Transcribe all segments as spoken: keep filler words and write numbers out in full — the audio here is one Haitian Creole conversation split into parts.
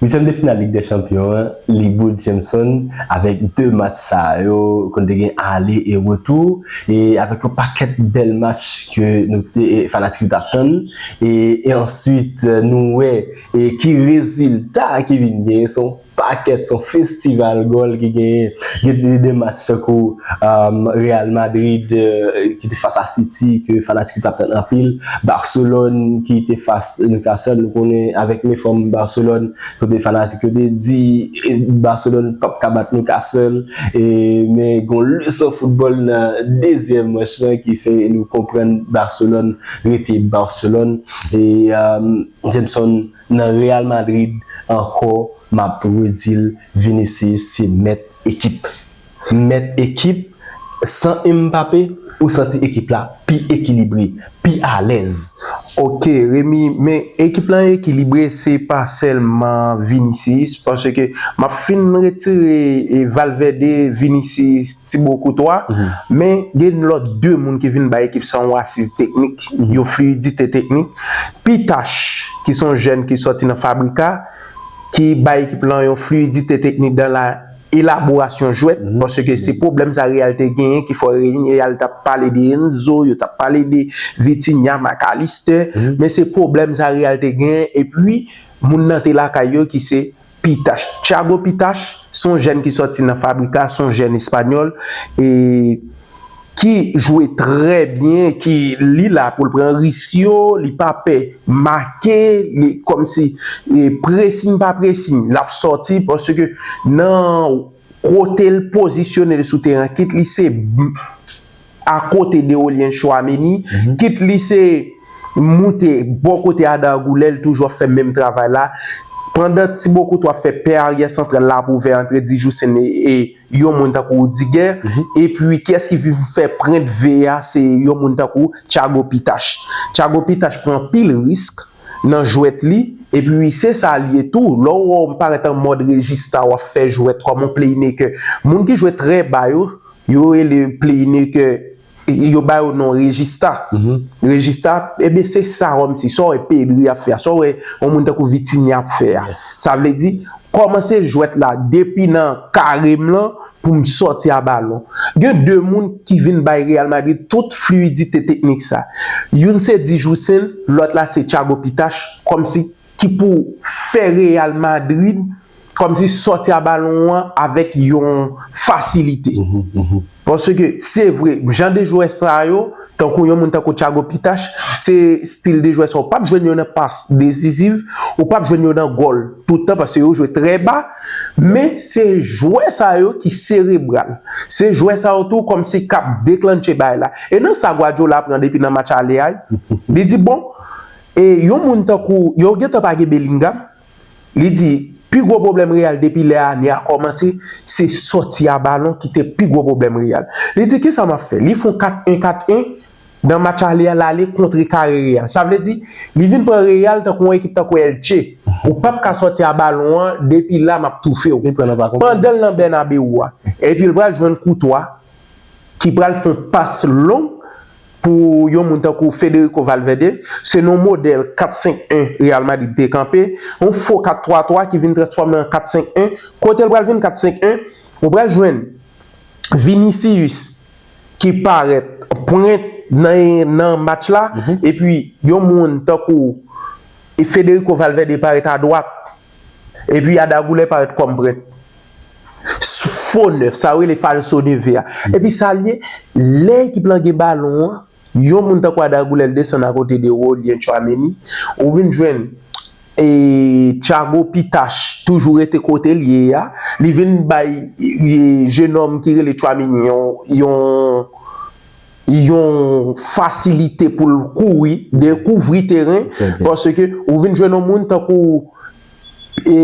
Huitième de final Ligue des Champions, Liboud Jameson, avèk de match sa yo, kote te gen ale e retou, e avèk yon pakèt bèl match ke nou te, e fanatik yo t ap tann, e, e answit, nou wè, e ki rezilta ki vin genyen, se yon pakèt, se yon festival gòl ki genyen, gen de, de match tankou, um, Real Madrid, e, ki te fas a City, ke fanatik yo t ap tann anpil, Barcelone ki te fas Newcastle, nou konnen avèk mefòm Barcelone, kote fanatik yo te di, e, Barcelone p ap ka bat Newcastle, e, men gon leson foutbòl nan dezyèm manch lan ki fè nou konprann Barcelone rete Barcelone, e, um, Jameson nan Real Madrid ankò, m ap redi l, Vinicius se mèt ekip. Mèt ekip, san Mbappé, ou santi ekip la pi ekilibre, pi alèz. Ok, Remy, men ekip lan ekilibre, se pa sèlman Vinicius, paske m ap fin retire, e, Valverde, Vinicius, Thibaut Courtois, men gen lòt de moun ki vin bay ekip sa yon asiz teknik, yon fliyidite teknik. Pitaj, ki se yon jèn ki sòti nan Fabrika, ki bay ekip lan yon fliyidite teknik dan la elaborasyon jwèt, paske se pwoblèm sa Real te genyen, ki fè Real t ap pale de Enzo, yo t ap pale de Vitinha, Mac Allister, men se pwoblèm sa Real te genyen, epi moun nan te lakay yo ki se Pitaj. Thiago Pitaj, se yon jèn ki sòti nan Fabrika, se yon jèn espanyòl, e ki jwe trè byen, ki li la pou l pran risk yo, li pa pè make, li kòmsi, e, pressing pa pressing, l ap sòti paske nan kote l pozisyone l sou teren, kit li se akote de Aurelien Tchouaméni, kit li se moute bò kote Arda Güler, l toujou ap fè menm travay la. Pandan Thibaut Courtois ap fè pè aryè santral la ap ouvè antre Dijousen e, e yon moun tankou Rudiger, epi kiyès ki vin fè pwent V A, se yon moun tankou Thiago Pitaj. Thiago Pitaj pran anpil risk nan jwèt li, epi se sa l ye tou. Lè w wè w parèt an mòd Regista, w ap fè jwèt kòm yon playmaker. Moun ki jwe trè ba yo, yo rele playmaker, yo ba yo non Regista. Regista, ebyen se sa kòmsi, sa w wè Pedri ap fè a, sa w wè yon moun tankou Vitinha ap fè a. Sa vle di, kòmanse jwèt la depi nan kare m lan pou m sòti a balon. Gen de moun ki vin bay Real Madrid tout fliyidite teknik sa. Youn se Dijousen, lòt la se Thiago Pitaj, kòmsi ki pou fè Real Madrid kòmsi sòti a balon an avèk yon fasilite. Paske se vre, jan de jwè sa yo, tankou yon moun tankou Thiago Pitaj, se stil de jwè sa, ou p ap jwenn yo nan pas desiziv, ou p ap jwenn yo nan gòl tout tan, paske yo jwe trè ba, men se jwè sa yo ki serebral. Se jwè sa yo tou kòmsi k ap deklannche bagay la. E nan sa Guardiola pran depi nan match ale a, li di, bon, e yon moun tankou, yo gentan pa gen Bellingham, li di, pi gwo pwoblèm Real depi lè ane a kòmanse, se sòti a balon ki te pi gwo pwoblèm Real. Li di, kisa m ap fè? Li fè yon kat en kat en nan match ale a, l ale kontre kare Real. Sa vle di, li vin pran Real tankou yon ekip tankou Elche. Ou p ap ka sòti a balon an, depi la m ap toufe w. Pandan l nan Bernabeu a. Epi l pral jwenn Courtois, ki pral fè yon pas long pou yon moun tankou Federico Valverde. Se nan modèl kat senk en Real Madrid te kanpe, yon fo kat twa twa ki vin transfòme an kat senk en. Kote l pral vin kat senk en, ou pral jwenn Vinicius ki parèt pwent nan, nan match la, epi yon moun tankou Federico Valverde parèt adwat, epi Arda Güler parèt kòm pwent. Fo nèf, sa yo rele falso neve a. Epi sa l ye, lè ekip lan gen balon an, yon moun tankou Arda Güler desann akote de Aurelien Tchouaméni, ou vin jwenn, e, Thiago Pitaj toujou rete kote l ye a, li vin bay, e, jenòm ki rele Tchouaméni yon, yon, yon fasilite pou l kouri, dekouvri teren, paske ou vin jwenn yon moun tankou, e,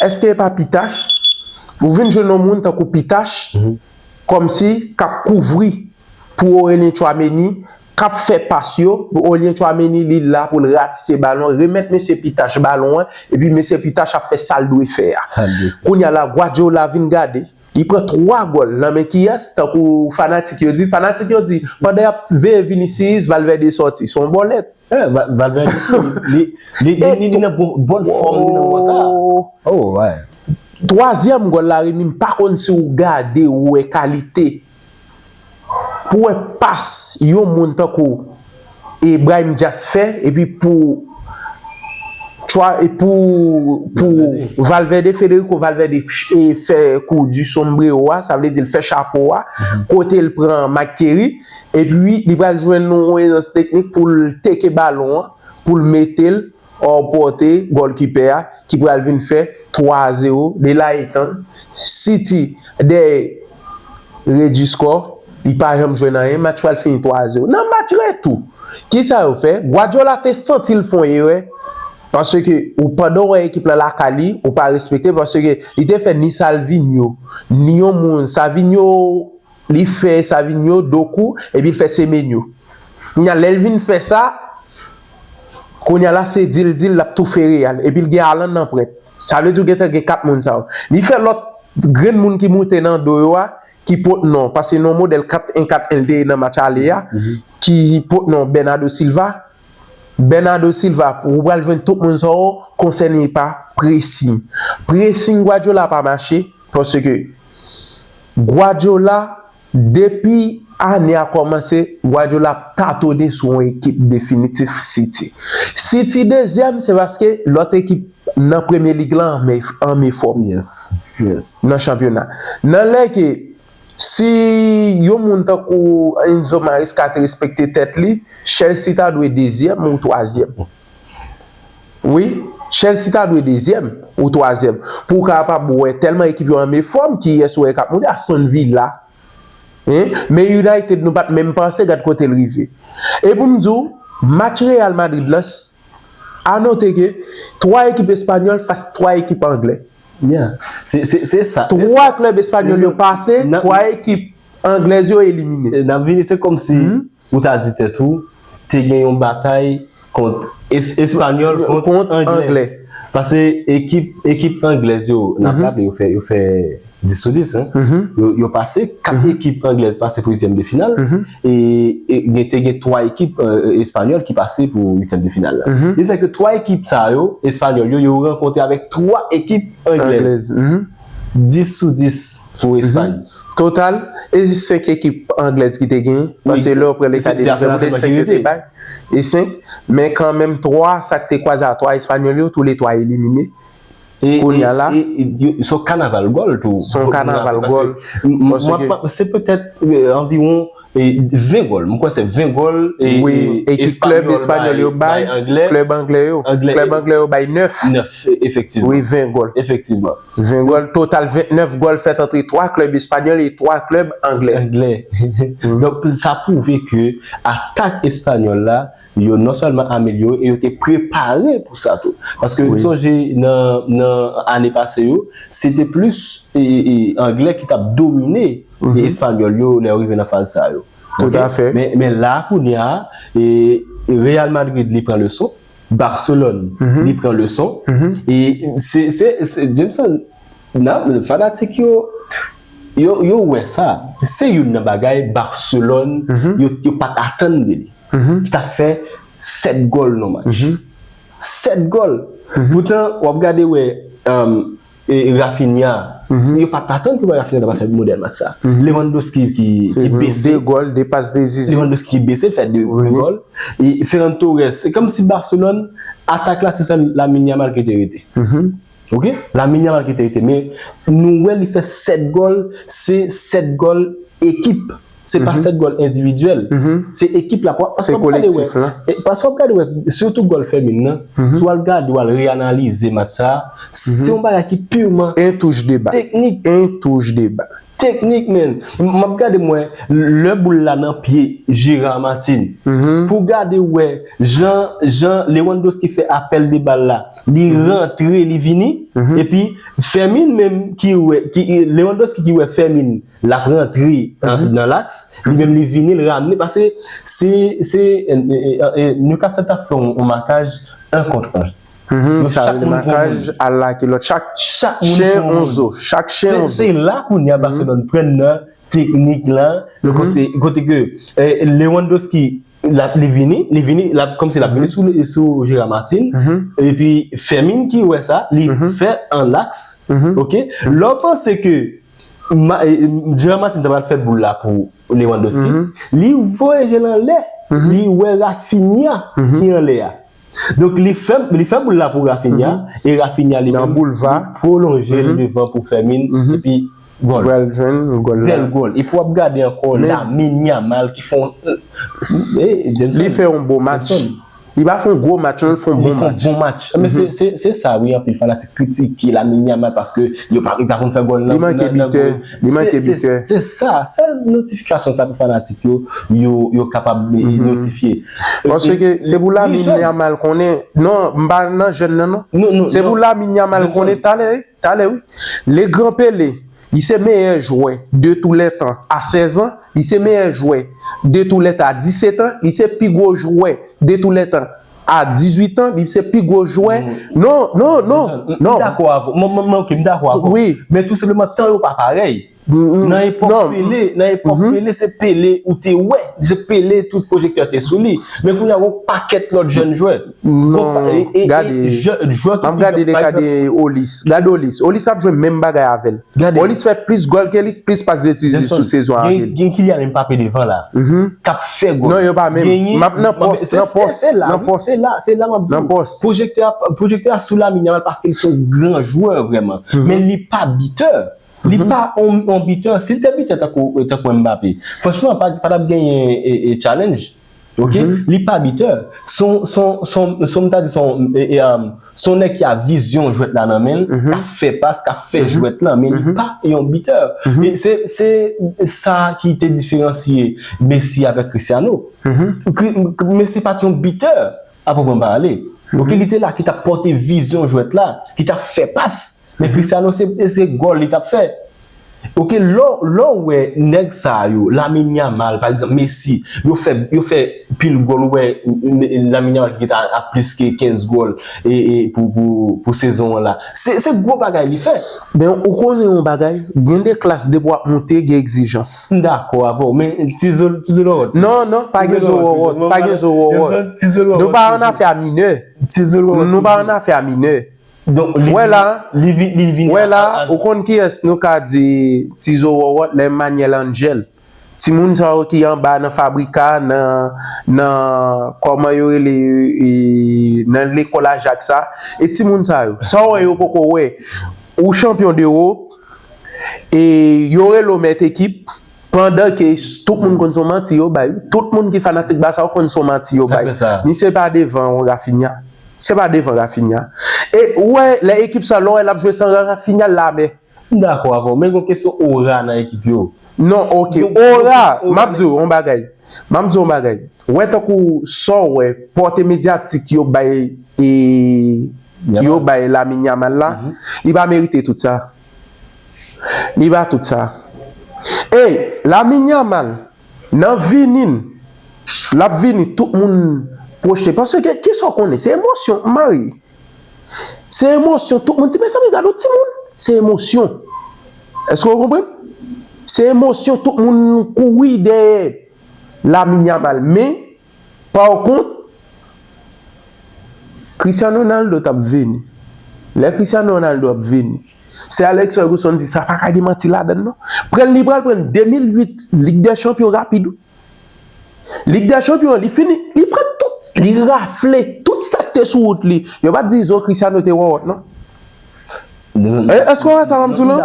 èske e pa Pitaj? Ou vin jwenn yon moun tankou Pitaj, kòmsi k ap kouvri pou Aurelien Tchouaméni, k ap fè pas yo, Aurelien Tchouaméni, li la pou l ratise balon, remèt mesye Pitaj balon an, epi mesye Pitaj ap fè sa l dwe fè a. Kounye a la, Guardiola vin gade, Li pran twa gòl nan men kiyès, tankou fanatik yo di. Fanatik yo di, pandan y ap veye Vinicius, Valverde sòti. Se yon bòlèt. Eh, Valverde, li, li, li, li nan bon, bòn fòm li nan moman sa. Oh, ouais. Twazyèm gòl la, Remy, m pa konn si w gade, ou wè kalite. Pou wè pas yon moun tankou e Brahim Diaz fè, epi pou Tchwa, e pou, pou Valverde, Federico Valverde, e fè kou di sombrero a, sa vle di l fè chapo a, kote l pran Mike Thierry, epi li pral jwenn yon rezans teknik pou l teke balon an, pou l mete l òpòte gòlkipè a, ki pral vin fè twa a zewo. De la etan, City dèyè redui skò, li pa janm jwenn anyen, match pral fini twa a zewo. Nan match retou, kisa yo fè? Guardiola te santi l fè yon erè, paske ou pandan w wè ekip lan lakay li, ou pa respekte, paske li te fè ni Savinho, ni yon moun, Savinho, li fè Savinho, Doku, epi l fè Semenyo. Kounye a, lè l vin fè sa, kounye a la, se di l, di l, l ap toufe Real. Epi l gen Haaland nan prèt. Sa vle di w gentan gen kat moun sa yo. Li fè lòt grenn moun ki moute nan do yo a, ki pot non, paske non modèl kat en kat en l te ye nan match ale a, ki pot non Bernardo Silva. Bernardo Silva, ou pral jwenn tout moun sa yo konsène pa pressing. Pressing Guardiola pa mache, paske Guardiola, depi ane a kòmanse, Guardiola ap tatone sou yon ekip definitif City. City dezyèm, se paske lòt ekip nan Premye Lig lan anmè, anmè fòm nan chanpyona. Nan lè ke si yon moun tankou Enzo Maresca te respekte tèt li, Chelsea ta dwe dezyèm ou twazyèm. Wi, Chelsea ta dwe dezyèm ou twazyèm. Pou w kapab wè tèlman ekip yo anmè fòm, kiyès ou wè k ap moute, Aston Villa. Hein? Men United, nou pa t menm panse, gad kote l rive. E pou m di w, match Real Madrid lan, a note ke twa ekip espanyòl fas twa ekip anglè. Yeah. Se, se, se sa. Twa klèb espanyòl yo pase, twa ekip anglèz yo elimine. N ap vini, se kòmsi ou ta di tèt ou, te gen yon batay kont es, espanyòl kont anglè. Paske ekip, ekip anglèz yo, n ap raple, yo fè, yo fè dis sou dis, hein. Yo, yo pase, kat ekip anglèz pase pou uityèm de final, e, e gen, te gen twa ekip, euh, espanyòl ki pase pou uityèm de final la. Li fè ke twa ekip sa yo, espanyòl yo, yo rankontre avèk twa ekip anglèz. Dis sou dis pou Espay. Total, e senk ekip anglèz ki te gen, paske lè w pran leta de Lizann, se senk yo te bay. E senk, men kanmenm twa, sa k te kwaze a twa espanyòl yo, toulètwa elimine. Kounye a la. E, e, e, se yon kanaval gòl tou. Se yon kanaval gòl. Paske m, m, m, se petèt, euh, anviwon e ven gòl. Mwen kwè se ven gòl e, wi, e, ekip klèb espanyòl yo bay, klèb anglè yo. Klèb anglè yo bay nèf. Nèf, e, efektivman. Wi, ven gòl. Efektivman. Ven gòl, total vennèf gòl fèt antre twa klèb espanyòl e twa klèb anglè. Anglè. Donk, sa pwouve ke atak espanyòl la, yo non sèlman amelyore e yo te prepare pou sa tou. Paske m sonje nan, nan ane pase yo, se te plis, e, e, anglè ki t ap domine e espanyòl yo lè yo rive nan faz sa yo. Tout à fait. Men, men la, kounye a, e, Real Madrid, li pran leson. Barcelone, li pran leson. E se, se, se, Jameson, nan, fanatik yo, yo, yo wè sa. Se youn nan bagay Barcelone, yo, yo pa t atann de li. Ki t ap fè sèt gòl nan match. Sèt gòl. Poutan, w ap gade wè, um, e Raphinha, yo pa t atann ke Raphinha ta pral fè modèl match sa. Lewandowski ki, ki bese. De gòl, de pas desizif. Lewandowski ki bese, l fè de, de gòl. E Ferran Torres, se kòmsi Barcelone, atak la, se sèl Lamine Yamal ki te rete. Ok? Lamine Yamal ki te rete. Men nou wè li fè sèt gòl, se sèt gòl ekip. Se pa sèt gòl endividyèl. Se ekip la. Paske w ap gade wè, e, paske w ap gade wè, sitou gòl Fermin nan, si w al gade, w al reanalize match sa, se yon bagay ki pirman teknik. En touche de balle. En touche de balle. Teknik, man. M, m ap gade mwen, lè boul la nan pye Gerard Martin. Pou gade wè, jan, jan Lewandowski fè apèl de bal la, li rantre, li vini, epi Fermin menm ki wè, ki, Lewandowski ki wè Fermin l ap rantre nan, nan laks, li menm li vini, l ramne, paske se, se, e, e, e, Newcastle t ap fè yon, yon makaj en kont en. Mhm, Donk, sa chak rele moun pran makaj, al lake lòt. Chak chen on zo. Chak chen on zo. Se la kounye a Barcelone pran nan teknik lan, le kote, kote ke eh, Lewandowski, l ap, li vini, li vini, l ap, kòmsi l ap vini sou, sou Gérard Martin, epi Fermin ki wè sa, li fè an aks, ok? Lè w panse ke Ma- eh, eh, Gérard Martin ta pral fè boul la pou Lewandowski, li voye je l anlè, li wè Rafinha ki anlè a. Donk, li fè, li fè boul la pou Rafinha, e Rafinha li menm, li pwolonje l devan pou Fermin, epi gòl. Pral jwenn gòl la. Bèl gòl. Epi w ap gade ankò Lamine Yamal ki fè yon, eh, Jameson. Li fè yon bon match. Li pa fè yon gwo match, non, li fè yon bon match. Li fè yon bon match. Men se, se, se sa, wi, anpil fanatik kritike Lamine Yamal paske yo pa, li pa konn fè gòl nan, nan, nan gòl. Li manke bitè. Li manke bitè. Se, se, se sa, sèl notifikasyon sa pou fanatik yo, yo, yo kapab, eh, notifye. Paske se pou Lamine Yamal konnen, non, m pa nan jèn nan, non. Non, non, non. Se pou Lamine Yamal konnen talè, wi, talè, wi. Le Grand Pelé, li se meyè jwè de tou lè tan a sèz an, li se meyè jwè de tou lè tan a disèt an, li se pi gwo jwè de tou lè tan a dizuit an, li se pi gwo jwè. Non, non, non, non. M dakò avè w. Mwen, mwen, mwen, ok, m dakò avè w. Wi. Men tou senpleman, tan yo pa parèy. Nan epòk Pele, nan epòk Pele, se Pele ou te wè. Se Pele tout pwojektè te sou li. Men kounye a, gon pakèt lòt jèn jwè. Non, gade. M ap gade le ka de Olis. Gade Olis. Olis ap jwe menm bagay avè l. Olis fè plis gòl ke li, plis pas desizif sou sezon an ke li. Gen Kylian Mbappé devan la. K ap fè gòl. Non, yo pa menm. M ap nan pòs, nan pòs, nan pòs. Se la, se la m ap di w. Nan pòs. Pwojektè a, pwojektè a sou Lamine Yamal paske li se yon gran jwè vrèman. Men li pa bitè. Li pa on, on bitè. Si l te bitè tankou, tankou Mbappé, franchman, pa, pa t ap genyen, e, e, challenge. Ok? Li pa bitè. Son, son, son, son, m ta di son, e, e, um, son nèg ki a vizyon jwèt la nan men l, k ap fè pas, k ap fè jwèt la, men li pa yon bitè. E se, se sa ki te diferansye Messi avèk Cristiano. Kri- Messi pa t yon bitè. A pwopròman pale. Ok, li te la ki t ap pòte vizyon jwèt la, ki t ap fè pas. Men Cristiano, se, se gòl li t ap fè. Ok, lè, lè w wè nèg sa yo, Lamine Yamal, pa egzanp, Messi, yo fè, yo fè pil gòl, ou wè, m- m- Lamine Yamal ki gentan a plis ke kenz gòl, e, e, pou, pou, pou sezon an la. Se, se gwo bagay li fè. Ben, ou konnen yon bagay, gen de klas depi w ap monte, gen egzijans. M dakò avè w, men Tizolo, Tizolo Wòt. Non, non, pa gen Zoro Wòt, pa gen Zoro Wòt. Nou pa an afè a minè. Tizolo Wòt. Nou pa an afè a minè. Donk, li vin, li vin, li vin. Wè la, ou konn kiyès nou ka di Tizolo Wòt, lè Manuel Angel. Timoun sa yo ki anba nan Fabrika, nan, nan, kòman yo rele, e, nan lekòl Ajak sa. E timoun sa yo, sa w wè yo poko wè. Ou chanpyon de Ewòp, e yo rele w mèt ekip, pandan ke s- tout moun konn se yon manti yo bay. Tout moun ki fanatik Basa yo konn se yon manti yo bay. Sa fè sa. Ni se pa devan Rafinha. Se pa devan Rafinha. E ou wè, lè ekip sa, lè w wè l ap jwe san Rafinha, l lamè. M dakò avè w, men gon kesyon ora nan ekip yo. Non, ok. Ora, m ap di w yon bagay. M ap di w yon bagay. Wè tankou sa w wè, pòte medyatik yo bay, e, yo bay Lamine Yamal la, li pa merite tout sa. Li pa tout sa. E, Lamine Yamal, nan vini n, l ap vini, tout moun pwojte. Paske, kisa w konnen? Se emosyon, m mari. Se emosyon, tout moun di, "Mezanmi, gade yon timoun." Se emosyon. Èske w konprann? Se emosyon, tout moun kouri dèyè Lamine Yamal. Men, pa kont, Cristiano Ronaldo t ap vini. Lè Cristiano Ronaldo ap vini, Sir Alex Ferguson di, "Sa pa ka gen manti ladan l, non." Pran, li pral pran de mil uit Lig dè Chanpyon rapid, wi. Lig dè Chanpyon, li fini, li pran tout, li rafle tout sa k te sou wout li. Yo pa t di zo Cristiano te wòwòt, non. E, èske w wè sa m ap di w lan?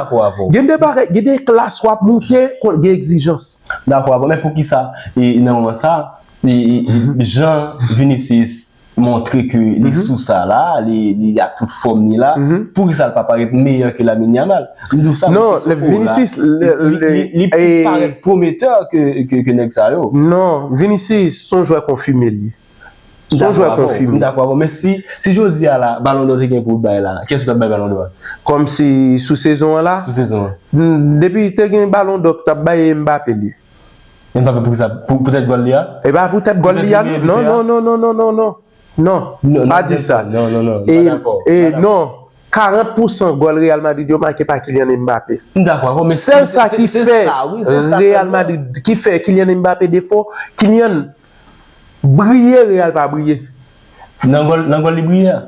Gen de bagay, gen de klas w ap moute, kon gen egzijans. Dakò avè w, men poukisa, e, nan moman sa, e, e, e, jan Vinicius montre ke li sou sa la, li, li ak tout fòm li la, poukisa l pa parèt meyè ke Lamine Yamal? M di w sa, non, Vinicius, li, li, li, li parèt pwometè ke, ke, ke nèg sa yo. Non, Vinicius, se yon jwè konfime li. Se yon jwè konfime. M dakò avè w, men si, si jodi a la, Ballon d'Or te gen pou bay la, kiyès ou t ap bay Ballon d'Or a? Kòmsi sou sezon an la? Sou sezon an. Hmm, depi te gen Ballon d'Or ki t ap bay, Mbappé li. Mbappé poukisa? Pou, poutèt gòl li a? E pa poutèt gòl li a, non, non, non, non, non, non. Non, pa di sa. Non, non, non, e, non, karant pousan gòl Real Madrid yo make pa Kylian Mbappé. M dakò avè w, men sèl sa ki fè Real Madrid, ki fè Kylian Mbappé defo, Kylian briye, Real pa briye. Nan gòl, nan gòl li briye a?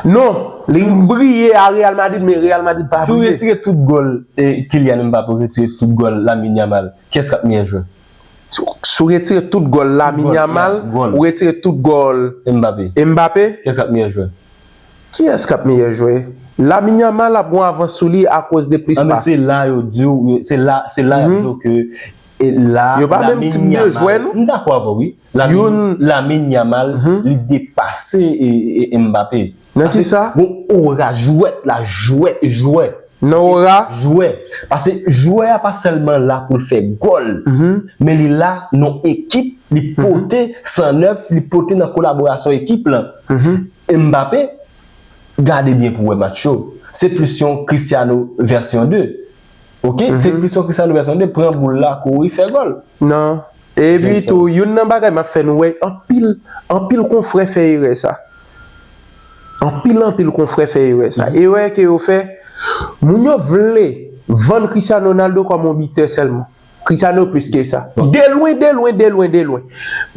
Non, li briye a Real Madrid, men Real Madrid pa briye. Si w retire tout gòl e Kylian Mbappé, w retire tout gòl Lamine Yamal, kiyès k ap meyè jwè? Si w retire tout gòl Lamine Yamal, ou retire tout gòl Mbappé. Mbappé, kiyès k ap meyè jwè? Kiyès k ap meyè jwè? Lamine Yamal ap gon avans sou li akoz de plis pas. Se la yo di w, se la, se la y ap di w ke e la, yo pa menm tip de jwè, non. M dakò avè w, wi. Lamine Yamal, li depase e, e Mbappé. Nan ki sa? Gon ora jwèt la, jwèt, jwè. Nan ora? Jwè. Paske jwè a pa sèlman la pou l fè gòl, men li la nan ekip, li pote san nèf, li pote nan kolaborasyon ekip lan. Mbappé, gade byen pou wè match yo. Se plis yon Cristiano vèsyon de. Oke? Se plis yon Cristiano vèsyon de, pran boul la, kouri, fè gòl. Non. Epi tou, youn nan bagay m ap fè nou wè, anpil, anpil konfrè fè erè sa. Anpil, anpil konfrè fè erè sa. Erè ke yo fè, moun yo vle vann Cristiano Ronaldo kòm yon bitè sèlman. Cristiano plis ke sa. De lwen, de lwen, de lwen, de lwen.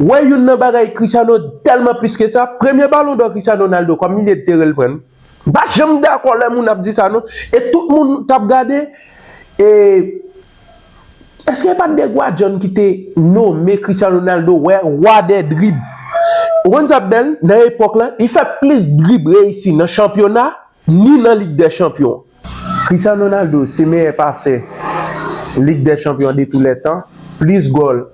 Wè youn nan bagay Cristiano tèlman plis ke sa, premye balon dò Cristiano Ronaldo kòm milye de teren l pran. M pa janm dakò lè moun ap di sa non. E tout moun t ap gade, e èske e pa t De Guardian ki te nome Cristiano Ronaldo wè wa dè drib? Ou konn sa k bèl? Nan epòk lan, li fè plis drib reyisi nan chanpyona, ni nan Lig dè Chanpyon. Cristiano Ronaldo se meyè pasè Lig dè Chanpyon de tou lè tan, plis gòl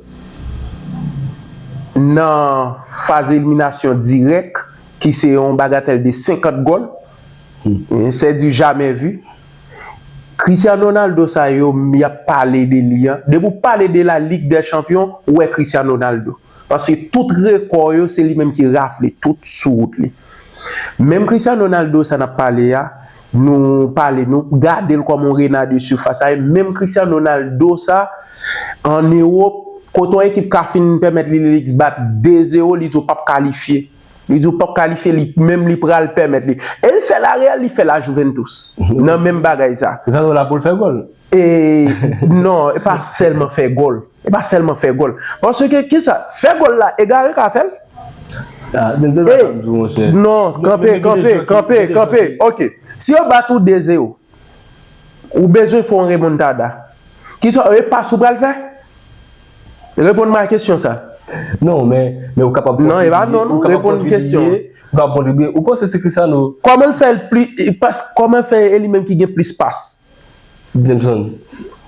nan faz eliminasyon dirèk, ki se yon bagatèl de senkant gòl. C'est du jamais vu. Cristiano Ronaldo sa yo, y ap pale de li an. Depi w pale de la Ligue des Champions, ou wè Cristiano Ronaldo. Paske tout rekò yo, se li menm ki rafle tout sou wout li. Menm Cristiano Ronaldo sa n ap pale a, nou pale, nou gade l kòm yon rena de sifas. Sa e menm Cristiano Ronaldo sa, an Ewòp, kote yon ekip ka fin pèmèt li, li bat de zewo, li di w p ap kalifye. Li di w p ap kalifye, li menm li pral pèmèt li. E l fè la Real, li fè la Juventus. Nan menm bagay sa. Cristiano la pou l fè gòl. E non, e pa sèlman fè gòl. E pa sèlman fè gòl. Paske, kisa? Fè gòl la, egare ka fè l. Ah, men, men, men, non, kanpe, kanpe, kanpe, kanpe. Ok. Si yo bat ou de zewo, ou bezwen fè yon remontada. Kisa, e pas ou pral fè? Reponn mwen a kesyon sa. Non, men, men ou kapab kontribye. Non, e pa non, non, reponn kesyon. Ou kapab kontribye. Ou panse se Cristiano? Kòman l fè l pli, pas, kòman l fè e li menm ki gen plis pas? Jameson.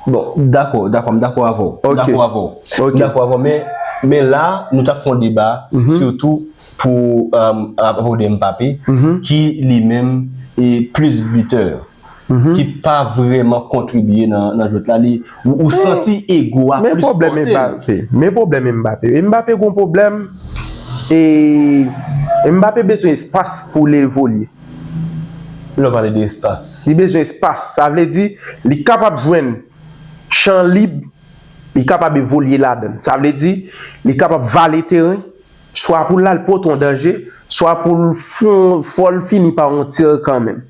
Bon, dakò, dakò, m dakò avè w. M dakò avè w. M dakò avè w, men, men la, nou t ap fè yon deba, sitou pou, euh, apwopo de Mbappé, ki li menm e plis bitè, ki pa vrèman kontribye nan, nan jwèt la. Li, ou, ou santi ego a plis pòte. Men pwoblèm Mbappé, men pwoblèm Mbappé. Mbappé gon pwoblèm, e Mbappé bezwen espas pou l evolye. Lè w pale de espas. Li bezwen espas. Sa vle di, li kapab jwenn chan lib, li kapab evolye ladan l. Sa vle di, li kapab vale teren, swa pou l al pote yon danje, swa pou l fon, fò l fini pa yon tir kanmenm.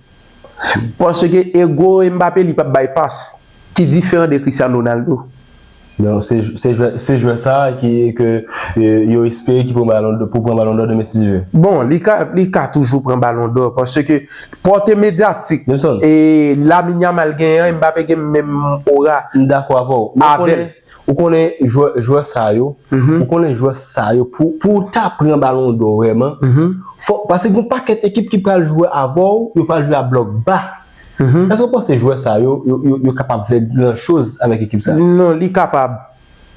Paske ego Mbappé, li p ap bay pas, ki diferan de Cristiano Ronaldo. Non, se, se jwè, se jwè sa ki, ke, e, yo espere ki pran balon dò, pou pran balon dò demen si Dye vle. Bon, li ka, li ka toujou pran balon dò, paske pòte medyatik, e, Lamine Yamal genyen an, Mbappé gen menm ora. M dakò avè w. Men ou konnen, ou konnen jwè, jwè sa yo, ou konnen jwè sa yo, pou, pou w ta pran balon dò vrèman, fò, paske gen yon pakèt ekip ki pral jwe avè w, yo pral jwe a blòk ba. Èske w panse jwè sa yo, yo, yo, yo kapab fè gran choz avèk ekip sa? Non, li kapab.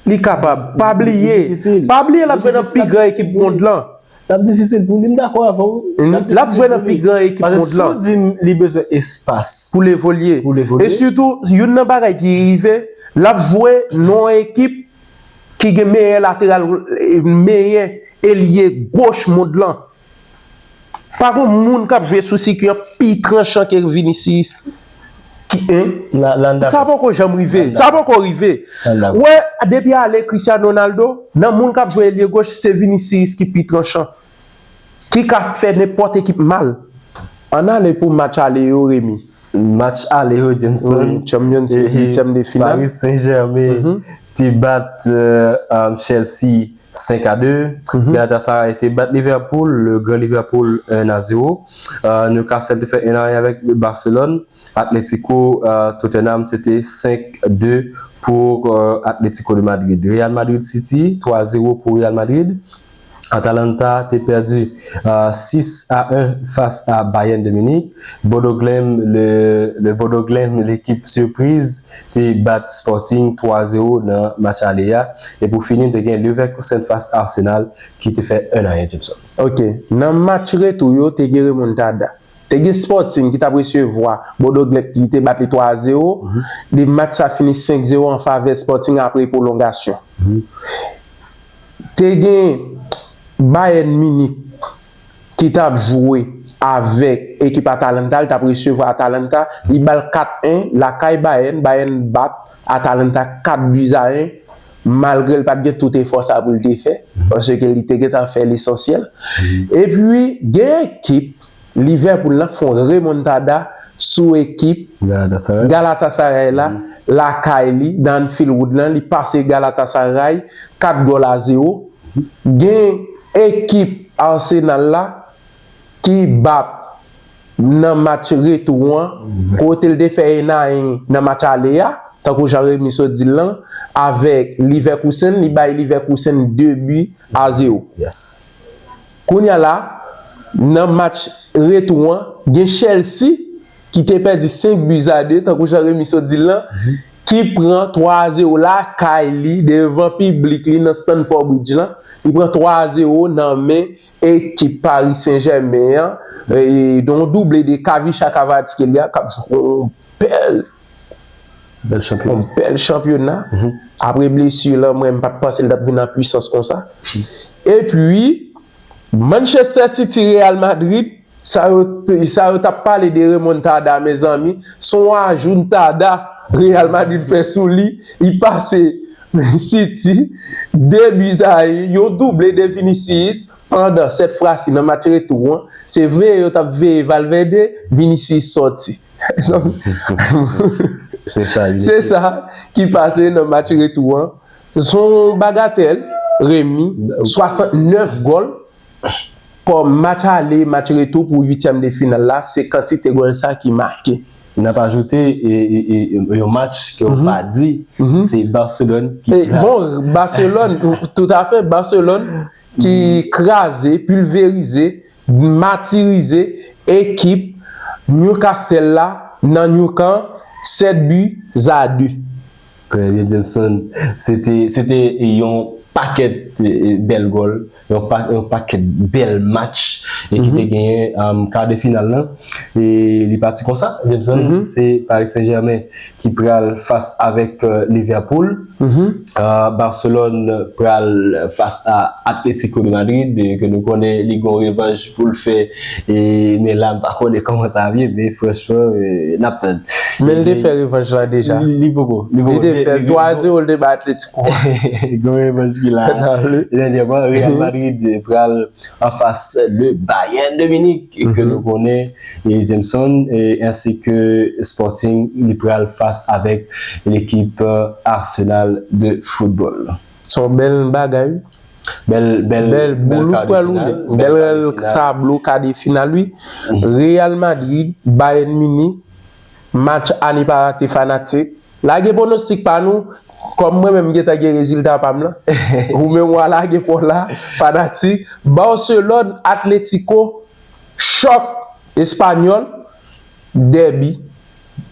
Li kapab. Pa bliye. Pa bliye, l ap jwe nan pi gran ekip mond lan. L ap difisil pou li, m dakò avè w. L ap jwe nan pi gran ekip mond lan. Paske si w di m li bezwen espas pou l evolye. Pou l evolye. E sitou, youn nan bagay ki rive, l ap jwe nan yon ekip ki gen meyè lateral, meyè elye goch mond lan. Pa gon moun k ap jwe sou sikwi an pi tranchan ke Vinicius. Ki, hein? Sa poko janm rive. Sa poko rive. Wè, depi ale Cristiano Ronaldo, nan moun k ap jwe elye goch, se Vinicius ki pi tranchan. ki ka fè nenpòt ekip mal. Ann ale pou match ale yo, Remy. Match ale yo, Jameson. Wi, Champions League, e, e, uityèm de final. Paris Saint-Germain te bat, euh, euh, Chelsea senk a de. Galatasaray te bat Liverpool, le Grand Liverpool un à zéro. Euh, Newcastle te fè un à un avèk Barcelone. Atletico, euh, Tottenham, se te senk de pou, euh, Atletico de Madrid. Real Madrid City, twa zéro pou Real Madrid. Atalanta te pèdi, euh, six à un fas a Bayern de Munich. Bodo Glimt, le, le Bodo Glimt, lekip sipriz, te bat Sporting twa zéro nan match ale a. E pou fini, te gen Leverkusen fas Arsenal ki te fè un à un, Jameson. Ok. Nan match retou yo, te gen remontada. Te gen Sporting ki t ap resevwa Bodo Glimt ki te bat li twa a zéro. De match sa fini senk zéro an favè Sporting apre pwolongasyon. Te gen Bayern Munich ki t ap jwe avèk ekip Atalanta, li t ap resevwa Atalanta, li ba l kat en lakay Bayern, Bayern bat Atalanta kat bi a en, malgre l pa t gen tout efò sa pou l te fè, paske li te gentan fè lesansyèl. Epi, gen ekip Liverpool la fè yon remontada sou ekip Galatasaray la, lakay li, nan Anfield Road lan, li pase Galatasaray kat gòl a zéro. Gen ekip Arsenal la ki bat nan match retou an, kote l te fè un à un nan match ale a, tankou jan Remy sot di l lan, avèk Leverkusen, li bay Leverkusen de bi a zéro. Yes. Kounye a la, nan match retou an, gen Chelsea ki te pèdi senk bi a de, tankou jan Remy sot di l lan, ki pran twa a zéro lakay li, devan piblik li nan Stamford Bridge lan. Li pran twa a zéro nan men ekip Paris Saint-Germain an, e, yon double de Khvicha Kvaratskhelia, k ap jwe yon bèl, yon bèl chanpyona. Apre blesi lan, mwen, m pa t panse l t ap vin an pwisans konsa. Epi, Manchester City, Real Madrid, sa yo, sa yo t ap pale de remontada, mezanmi, se yon ajuntada Real Madrid fè sou li, li pase City, de bi a en, yon double de Vinicius, pandan sèt fwa si nan match retou an, se veye yo t ap veye Valverde, Vinicius sòti. Se sa, se sa ki pase nan match retou an. Se yon bagatèl, Remy, swasantnèf gòl, kòm match ale, match retou pou uityèm de final la, se kantite gòl sa ki make. N ap ajoute, e, e, e, yon match ke w pa di, se Barcelone ki kraze. Bon, Barcelone, toutafè, Barcelone ki kraze, pilverize, matirize ekip Newcastle la nan Nou Camp, sèt bi a de. Trè byen, Jameson. Se te, se te yon pakèt, e, bèl gòl, yon pa, yon pakèt bèl match, e ki te genyen, um, ka de final lan. E li pati konsa, Jameson, se Paris Saint-Germain ki pral fas avèk, euh, Liverpool. Euh, Barcelone pral fas a Atlético de Madrid, e ke nou konnen li gon revanj pou l fè, e, men la, m pa konnen kòman sa ap ye, men franchman, e, n ap tann. Men l te fè revanj la deja. Li poko, li poko. Li te fè twa a zewo, l te bay Atletico. Gon revanj ki la. Dènyèman, Real Madrid pral anfas le Bayern de Munich, ke nou konnen, e Jameson, e, ensi ke Sporting, li pral fas avèk lekip, e, Arsenal de foutbòl. Se yon bèl bagay. Bèl, bèl, bèl boulouk pral woule. Bèl tablo ka de final, wi. Real Madrid, Bayern Munich, match a ne pa rate fanatik. Lage pwonostik pa nou, kòm mwen menm m gentan gen rezilta pa m lan. Ou menm w a lage pwa w la, fanatik. Barcelone, Atletico, chòk espanyòl, dèbi.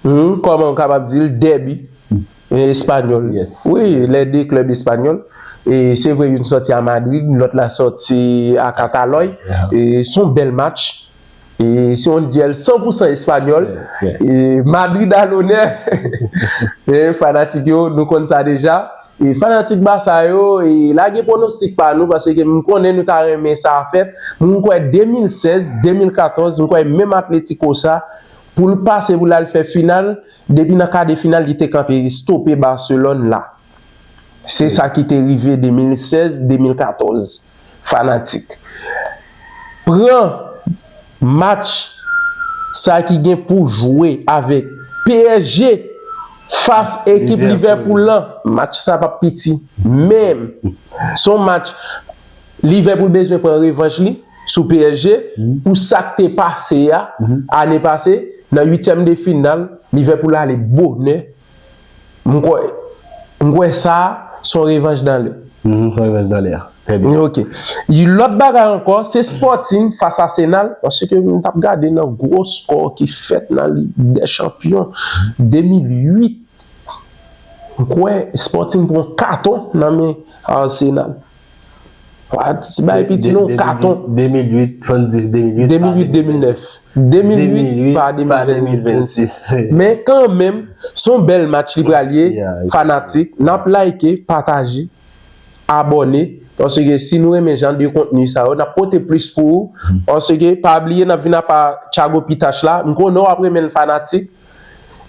Hmm, kòman w kapab di l, dèbi, e, espanyòl. Wi, les deux clubs espagnols. E se vre, youn sòti a Madrid, lòt la sòti a Katalòy. E se yon bèl match. E se yon dyèl san pou san espanyòl. E Madrid a lonè. E fanatik yo, nou konn sa deja. E fanatik Barça yo, e lage pwonostik pa nou, paske m konnen nou ta renmen sa fèt. M kwè de mil sèz, de mil katòz, m kwè menm Atletico sa, pou l pase, pou l al fè final, depi nan ka de final, li te kanpe, li stope Barcelone la. Se sa ki te rive de mil sèz, de mil katòz. Fanatik. pran match sa ki gen pou jwe avèk P S G fas ekip Liverpool lan. Match sa p ap piti menm. Se yon match Liverpool bezwen pran revanj li sou P S G pou sa k te pase a ane pase nan uityèm de final. Liverpool ale bonè. M kwè, m kwè sa se yon revanj dan lè. Mhm, se yon revanj dan lè. Trè byen. Ok. Lòt bagay ankò, se Sporting fas Arsenal. Paske m t ap gade nan gwo skò ki fèt nan Lig dè Chanpyon de mil uit. M kwè Sporting pran katon nan men Arsenal. Ti bay piti non, katon. de mil uit, fò n di de mil uit, de mil uit, de mil nèf. de mil uit pa de mil vennsis. Men kanmenm, se yon bèl match li pral ye, fanatik. N ap like, pataje, abòne. Paske si nou renmen jan de kontni sa yo, n ap pote plis pou ou. Paske pa bliye, n ap vin apa Thiago Pitache la. M konnen w ap renmen l, fanatik.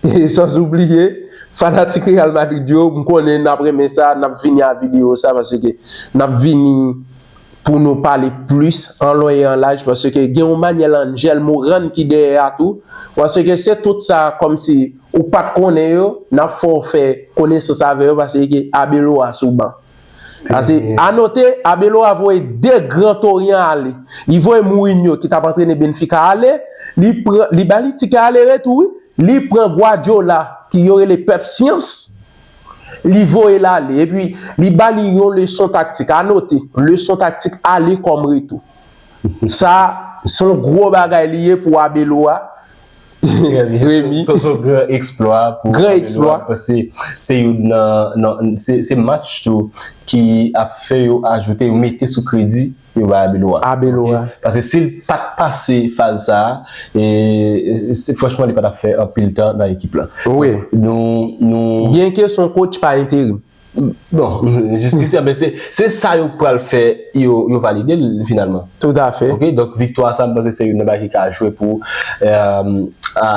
E san oubliye, fanatik Real Madrid yo, m konnen n ap renmen sa, n ap vini a videyo sa, paske n ap vini pou nou pale plis an lon e an laj, paske gen yon manyè Angel Moran ki dèyè a tou, paske se tout sa kòmsi ou pa t konnen yo, n ap fè w fè konesans avè yo, paske Abeloa sou ban. Paske, anote, Abeloa voye de Gran Toryan ale. Li voye Mourinho, ki t ap antrene Benfica, ale. Li pran, li ba li tikè ale retou, wi. Li pran Guardiola, ki yo rele Pèp Syans. Li voye l ale. Epi, li ba li yon leson taktik. Anote, leson taktik ale kòm retou. Sa, se yon gwo bagay li ye pou Abeloa. Remi. Se yon gran eksplwa pou Abeloa. Gran eksplwa. Paske se youn nan, nan se, se match tou ki ap fè yo ajoute, yo mete sou kredi yo bay Abeloa. Abeloa. Paske si l pa t pase faz sa a, e, se, franchman, li pa t ap fè anpil tan nan ekip la. Wi. Nou, nou. Byenke se yon coach pa enterim. Bon, jiskisi, men se, se sa yo pral fè, yo, yo valide l finalman. Toutafè. Ok, donk viktwa sa, m panse se youn nan bagay ki ka jwe pou, e, a,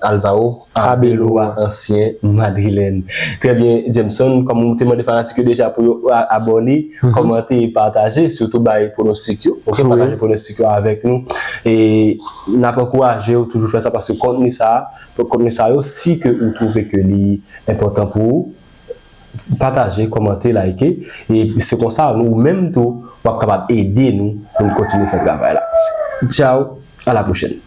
Alvaro Abeloa, ansyen Madrilèn. Trè byen, Jameson, kòm ou te mande fanatik yo deja pou yo a, abòne, kòmante e pataje, sitou bay pwonostik yo. Ok, pataje pwonostik yo avèk nou. E n ap ankouraje w toujou fè sa, paske kontni sa, kontni sa yo, si ke ou twouve ke li enpòtan pou ou, pataje, kòmante, like. E se konsa, nou menm tou, w ap kapab ede nou pou n kontinye fè travay la. Tchaw, a la pwochèn.